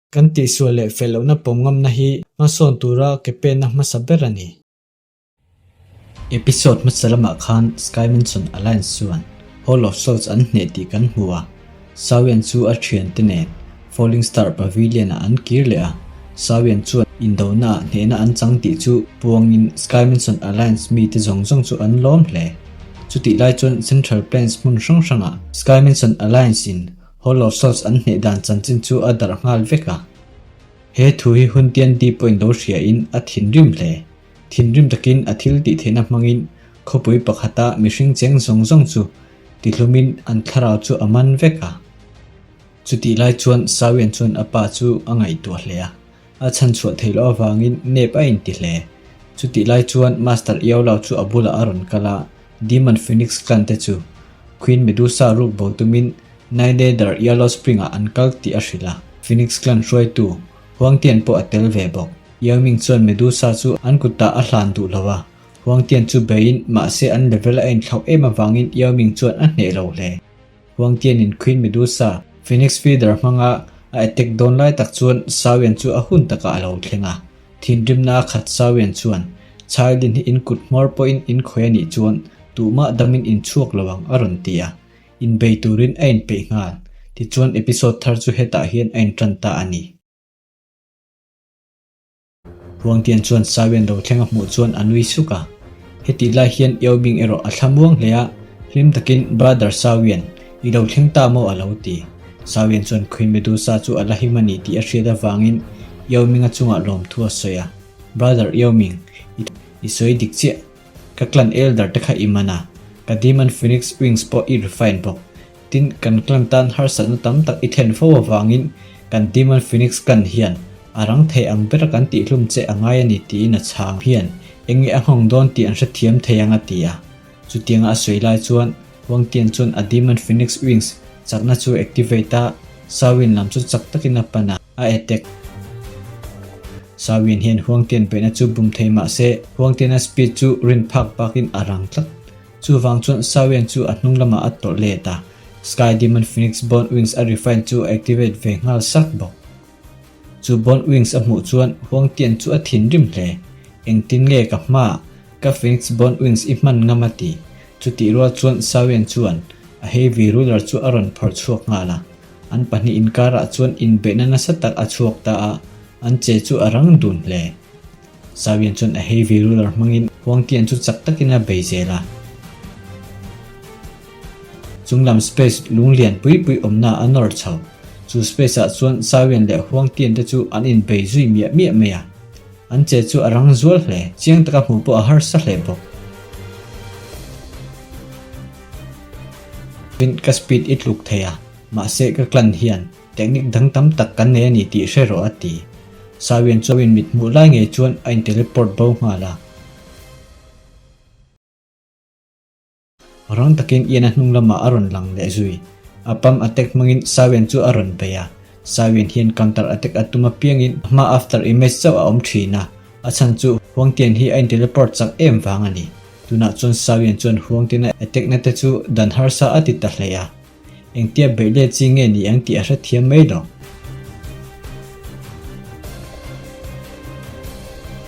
Kan tihsual leh fel lohna pawm ngamna hi hmasawn tura ke penna hmasa ber a ni. Episode hmasa lamah khan Sky Mansion Alliance chuan Hall of Souls an hneh tih kan hmu a, Sawian chu a thiante nen Falling Star Pavilion-ah an kir leh a, Sawian chuan indonaah hnehna an chang tih chu puangin Sky Mansion Alliance mite zawng zawng chu an lawm hle. Chutih lai chuan Central Plains hmun hrang hrangah Sky Mansion Alliance-in Hall of Souls an hneh dan chanchin chu a darh nghal vek a. He thu hi hun tian ti pawhin lo hriain a thinrim hle. Thinrim takin a thil tih theihna hmangin khawpui pakhata mihring cheng zawng zawng chu tihlumin an thlarau chu a man vek a. Chutih lai chuan Sawian chuan a pa chu a ngaihtuah hle a, a chhanchhuah theih loh avangin nep a inti hle. Chutih lai chuan Master Iaulau chu a bulah a rawn kal a, Demon Phoenix clan te chu Queen Medusa ruk bo tumin Nine-Nether Yellow Spring-ah an kal tih a hrilh a, Phoenix clan hruaitu Huang Tian pawh a tel ve bawk. Yao Ming chuan Medusa chu an kutah a hlan duh lo a, Huang Tian chu beiin mahse an level a inthlauh em avangin Yao Ming chuan a hneh lo hle. Huang Tianin Queen Medusa, Phoenix Feather hmanga a attack dawn lai tak chuan Shaoyan chu a hun takah a lo thleng a. Thinrimna a khat Shaoyan chuan, Chailin hi in kut hmawr pawhin in khawi a nih chuan tuhmah damin in chhuak lo ang a rawn ti a. Inbei turin a inpeih nghal. Tichuan episode thar chu hetah hian a intan ta a ni. Huangtian chuan Sawian lo thleng a hmuh chuan a nui suk a. Hetih lai hian Yao Ming erawh a thla muang hle a, hlim takin Brother Sawian, i lo thleng ta maw a lo ti. Sawian chuan Queen Medusa chu a la him a ni tih a hriat avangin Yao Ming-a chungah lawmthu a sawi a, Brother Yao Ming, i sawi dik chiah. Ka clan elder te kha i man a, ka Demon Phoenix Wings pawh i refine bawk. Tin, kan clan tan harsatna tam tak i thlen fo avangin kan Demon Phoenix clan hian a rang thei ang ber kan tihhlum che a ngai a ni tiin a chhang hian eng nge a nghawng dawn tih an hrethiam thei ang a ti a. Chutianga a sawi lai chuan Huang Tian chuan a Demon Phoenix Wings chakna chu activate a, Sawin lam chu chak takin a pan a, a attack. Sawin hian Huang Tian beihna chu bum thei mah se Huang Tiana speed chu rin phak bakin a rang tlat. Chuvang chuan Sawian chu a hnung lamah a tawlh let a, Sky Demon Phoenix Bone Wings a refine chu a activate ve nghal sak bawk. Chu Bone Wings a hmuh chuan Huang Tian chu a thinrim hle. Engtin nge ka hma ka Phoenix Bone Wings i hman ngam a ti. Chutih rual chuan Sawian chuan a Heavy Ruler chu a rawn phawrh chhuak nghal a. An pahnih inkarah chuan inbeihna nasa tak a chhuak ta a, an che chu a rang dun hle. Sawian chuan a heavy ruler hmangin Huang Tian chu chak takin a bei zel a. Chunglam space lung lian pui pui awmna a nawr chho. Chu space ah chuan Sawian leh Huang Tian te chu an inbei zui miah miah mai a. An che chu a rang zual hle, chiang taka hmuh pawh a harsa hle bawk. Tin, ka speed i tluk thei a, mahse ka clan hian Technique dang tam tak kan nei a ni tih hre rawh a ti. Sawian chuan mit hmuh lai ngei chuan a in teleport bo nghal a. Rang takin Ian a hnung lamah a rawn lang leh zui. A pump attack hmangin Sawian chu a rawn bei a. Sawian hian counter attack a tum apiangin a hma after image chauh a awm thin a. A chhan chu Huangtian hi a in teleport chak em vang a ni. Tunah chuan Sawian chuan Huangtian a attack na te chu dan harsa a ti ta hle a. Engtia beih let chi nge ni ang tih a hrethiam mai lo.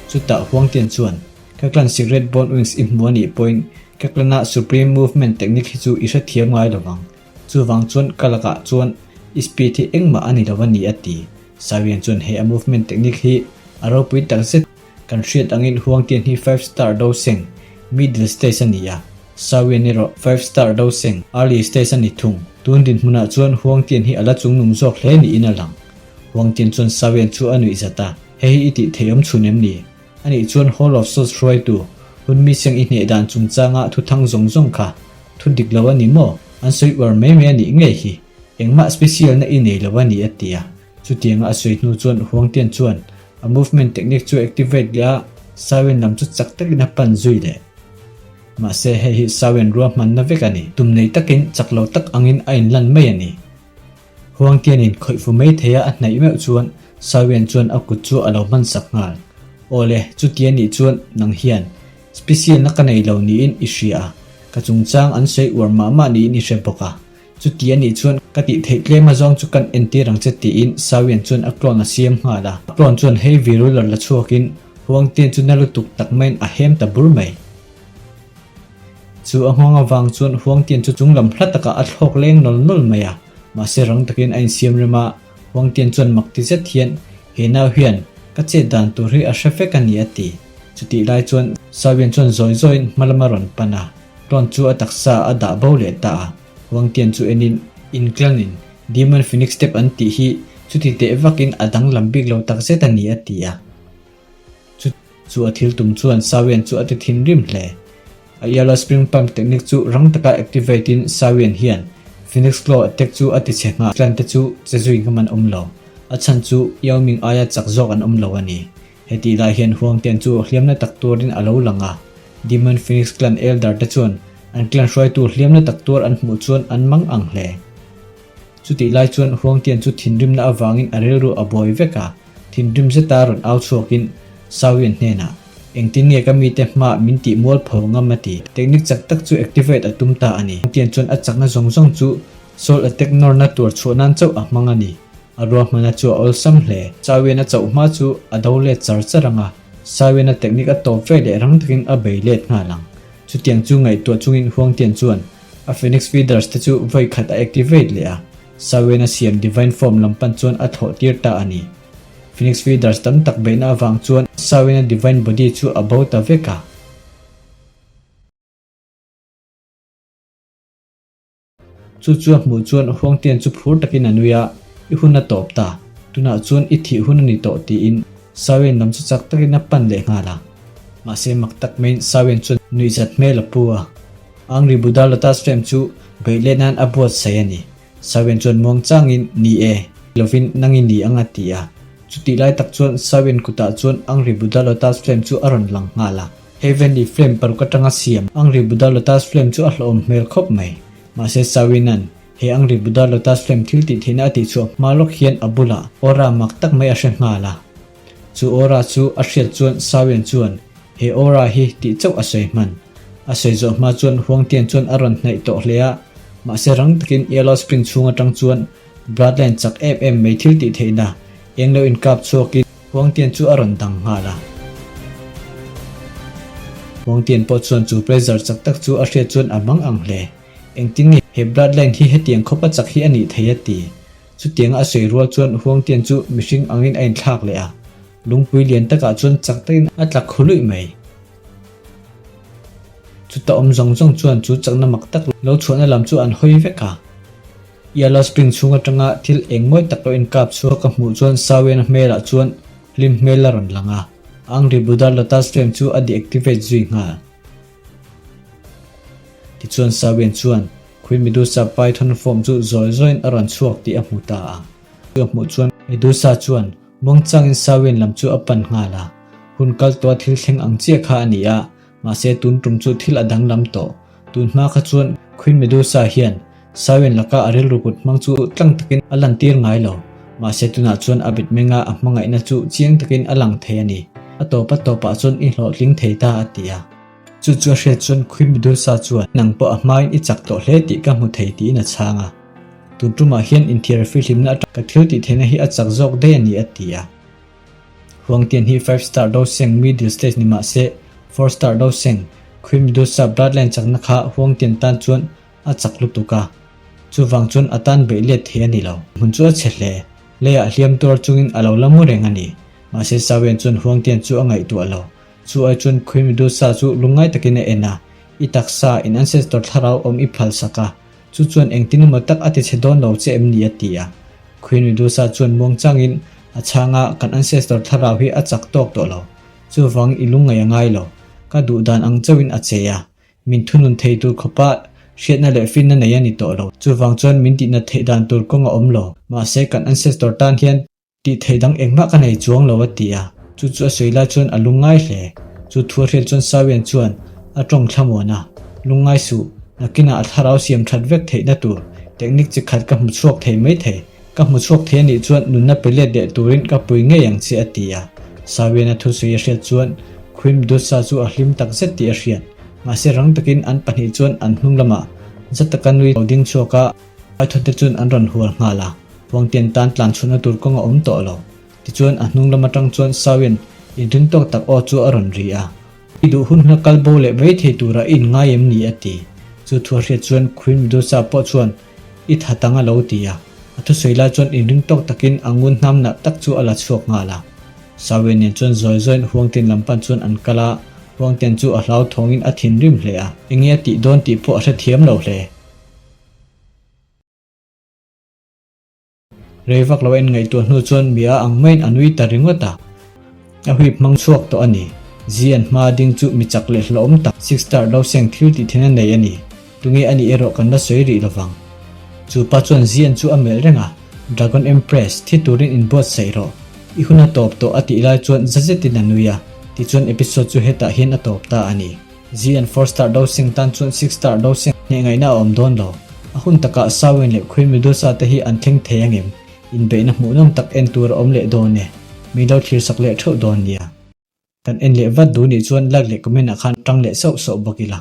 Chutah Huangtian chuan, Ka clan Secret Bone Wings i hmu a nih pawhin ka clan-a Supreme Movement Technique hi chu i hrethiam ngai lo vang. Chuvang chuan ka lakah chuan i speed hi engmah a ni lo a ni a ti. Sawian chuan he a movement technique hi a ropui takzet. Kan hriat angin Huangtian hi five star do seng, middle stage a ni a, Sawian erawh five star do seng, early stage a ni thung. Tun dinhmunah chuan Huangtian hi a la chungnung zawk hle niin a lang. Huangtian chuan Sawian chu a nuih zat a, Hei hi i tih theih awm chhun em ni? Anih chuan Hall of Souls hruaitu, hun mi seng i hneh dan chungchanga thuthang zawng zawng kha thu dik lo a ni maw? An sawi uar mai mai a nih ngei hi. Engmah special na i nei lo a ni a ti a. Chutianga a sawi hnu chuan Huangtian chuan a movement technique chu activate leh a, Sawian lam chu chak takin a pan zui leh. Mahse hei hi Sawian ruahmanna vek a ni. Tum nei takin chak lo tak angin a inlan mai a ni. Huangtianin khawih fu mai theia a hnaih meuh chuan Sawian chuan a kut chu a lo hman sak nghal. Awle, chuti a nih chuan nang hian special na ka nei lo niin i hria a, ka chungchang an sawi uar mah mah niin i hre bawk a. Chuti a nih chuan ka tih theih tlem a zawng chu kan entir ang che tiin Sawian chuan a clone a siam nghal a. A clone chuan hei vi ruler la chhuakin Huangtian chu na lutuk tak maiin a hem ta bur mai. Chu a nghawng avang chuan Huangtian chu chunglam hla takah a thlawk leng nawl nawl mai a, mahse rang takin a insiam rem a, Huangtian chuan mak ti zet hian he nau hian ka chet dan tur hi a hre vek a ni a ti. Chutih lai chuan Sawian chuan zawi zawiin hma lama rawn pan a. Clone chu a taksa a dah bo leh ta a, Huangtian chu enin Inclanin Demon Phoenix Step an tih hi chuti teh vakin a danglam bik lo takzet a ni a ti a. Chu chu a thil tum chuan Sawian chu a ti thinrim hle. A Yellow Spring Pump technique chu rang taka activate in Sawian hian Phoenix Claw attack chu a ti chhe nghal. Clan te chu che zui ngam an awm lo. A chhan chu Yao Ming aia chak zawk an awm lo a ni. Hetih lai hian Huangtian chu hliamna tak tuarin a lo lang a, Demon Phoenix Clan Elder te chuan an clan hruaitu hliamna tak tuar an hmuh chuan an mang ang hle. Chutih lai chuan Huangtian chu thinrimna avangin a rilru a buai vek a, thinrim zeta rawn au chhuakin Sawian hnenah, Engtin nge ka mite hma min tih mualpho ngam a ti. Technique chak tak chu activate a tum ta a ni. Huangtian chuan a chakna zawng zawng chu Soul Attack nawrna tuar chhuah nan chauh a hmang a ni. A ruahmana chu a awlsam hle. Sawian a chauh hma chu a do let char char ang a, Sawian a technique a tawp ve leh rang takin a bei let nghal ang. Chutiang chu ngaihtuah chungin Huangtian chuan a Phoenix Feathers te chu vawi khat a activate leh a, Sawian a siam Divine Form lam pan chuan a thlawh tir ta a ni. Phoenix Feathers tam tak beihna avang chuan Sawian a Divine Body chu a bo ta vek a. Chu chu a hmuh chuan Huangtian chu phur takin a nui a, I hun a tawp ta, tunah chuan i thih hun a ni tawh tiin Sawian lam chu chak takin a pan leh nghal a. Mahse mak tak maiin Sawian chuan nuihzat hmel a pu a. Angry Buddha Lotus Flame chu beih let nan a buatsaih a ni. Sawian chuan muang changin, Ni e, lovin nang i ni ang a ti a. Chutih lai tak chuan Sawian kutah chuan Angry Buddha Lotus Flame chu a rawn lang nghal a. Heavenly Flame paruk atanga siam Angry Buddha Lotus Flame chu a hlawhawm hmel khawp mai. Mahse Sawinan he Angry Buddha Lotus Flame thil tih theihna a tihchhuah hma lawk hian a bulah aura mak tak mai a hre nghal a. Chu aura chu a hriat chuan Sawian chuan he aura hi tih chauh a sawi hman. A sawi zawh hma chuan Huangtian chuan a rawn hnaih tawh hle a, mahse rang takin Yellow Spring chhung atang chuan Bloodline chak em em mai thil tih theihna eng lo inkap chhuakin Huangtian chu a rawn dang nghal a. Huangtian pawh chuan chu pressure chak tak chu a hriat chuan a mang ang hle. Engtin nge he bloodline hi hetiang khawpa chak hi a nih thei a ti. Chutianga a sawi rual chuan Huangtian chu mihring angin a inthlak leh a. Lungpui lian takah chuan chak takin a tla khu luih mai. Chuta awm zawng zawng chuan chu chakna mak tak lo chhuahna lam chu an hawi vek a. Yellow Spring chhung atanga thil eng mawi tak lo inkap chhuak ka hmuh chuan Sawian hmelah chuan hlim hmel a rawn lang a, Angry Buddha Lotus Flame chu a deactivate zui nghal. Tichuan Sawian chuan Queen Medusa Python form chu zawi zawiin a rawn chhuak tih a hmu ta a. Chu a hmuh chuan Medusa chuan muangchangin Sawian lam chu a pan nghal a, hun kal tawha thil thleng ang chiah kha a ni a, mahse tun tum chu thil a danglam tawh. Tun hma kha chuan Queen Medusa hian Siren laka a rilru kut hmang chu tlang takin a lantir ngai lo. Mahse tunah chuan a mitmenga a hmangaihna chu chiang takin a lang thei a ni. A tawp a tawpah chuan i hlawhtling thei ta a ti a. Chu chu a hriat chuan Queen Medusa chuan nang pawh a hmain i chak tawh hle tih ka hmu thei tiin a chhang a. Tun tumah hian inthiar fihlimna atang ka thil tih theihna hi a chak zawk daih a ni a ti a. Huangtian hi five star do seng middle stage ni mahse four star do seng Queen Medusa bloodline chakna kha Huangtian tan chuan a chak lutuk a, chuvang chuan a tan beih let thei a ni lo. Hmun chu a chhe hle, leiah hliam tuar chungin a lo la mu reng a ni. Mahse Sawian chuan Huangtian chu a ngaihtuah lo. Chu ai chuan Queen Medusa chu lungngai takin a en a, I taksa, in ancestor thlarau awm i phal sak a, chu chuan engtin emaw tak a ti chhe dawn lo che em ni a ti a. Queen Medusa chuan muangchangin a chhang a, Kan ancestor thlarau hi a chak tawk tawh lo. Chuvang i lungngaih a ngai lo. Ka duh dan ang chauhin a che a, Min thunun thei tur khawpa hriatna leh finna nei a ni tawh lo. Chuvang chuan min tihnat theih dan tur kawng a awm lo. Mahse, kan ancestor tan hian tih theih dang engmah ka nei chuang lo a ti a. Chu chu a sawi lai chuan a lungngai hle. Chu thu a hriat chuan Sawian chuan a tawng thlamuan a, Lungngai suh, nakinah a thlarau siam that vek theihna tur technique chi khat ka hmu chhuak thei mai thei. Ka hmu chhuak thei a nih chuan nunna pe let leh turin ka pui ngei ang che a ti a. Sawiana thusawi a hriat chuan Queen Medusa chu a hlim tak zet tih a hriat. Mahse rang takin an pahnih chuan an hnung lamah za taka nui lo ding chhuak a. Python te chuan an rawn hual nghal a, Huangtian tan tlan chhuahna tur kawng a awm tawh lo. Tichuan a hnung lam atang chuan Sauian inring tawk tak aw chu a rawn ri a. I duh hun huna kal bo leh mai thei tura i inngai em ni? a ti. Chu thu a hriat chuan Queen Medusa pawh chuan i that ang a lo ti a. A thusawi lai chuan inring tawk takin a ngun hnam nalh tak chu a la chhuak nghal a. Sawian nen chuan zawi zawiin Huangtian lam pan chuan an kal a, Huangtian chu a hlauthawngin a thinrim hle a. Enge a tih dawn tih pawh a hrethiam lo hle. Rei vak lo a inngaihtuah hnu chuan mi a ang maiin a nui ta ringawt a. A huip hmang chhuak tawh a ni. Zi an hma ding chu mi chak leh hlauhawm tak Six Star lo seng thil tih then a nei a ni. Tunge a nih erawh kan la sawi rih lovang. Chu pa chuan Zi an chu a melh reng a, Dragon Empress, thi turin inbuatsaih rawh. I hun a tawp tawh a tih lai chuan za zetin a nui a. Tichuan episode chu hetah hian a tawp ta a ni. Zi an four star do sing tan chuan six star do sing hneh ngaihna a awm dawn lo. A hun takah Sawin leh Queen Medusa te hi an thleng thei angem? Inbeihna hmuhnawm tak en tur a awm leh dawn e. Mi lo thlir sak leh theuh dawn nia. Kan en leh vat duh nih chuan like leh comment ah khan tang leh sauh sauh bawk ila.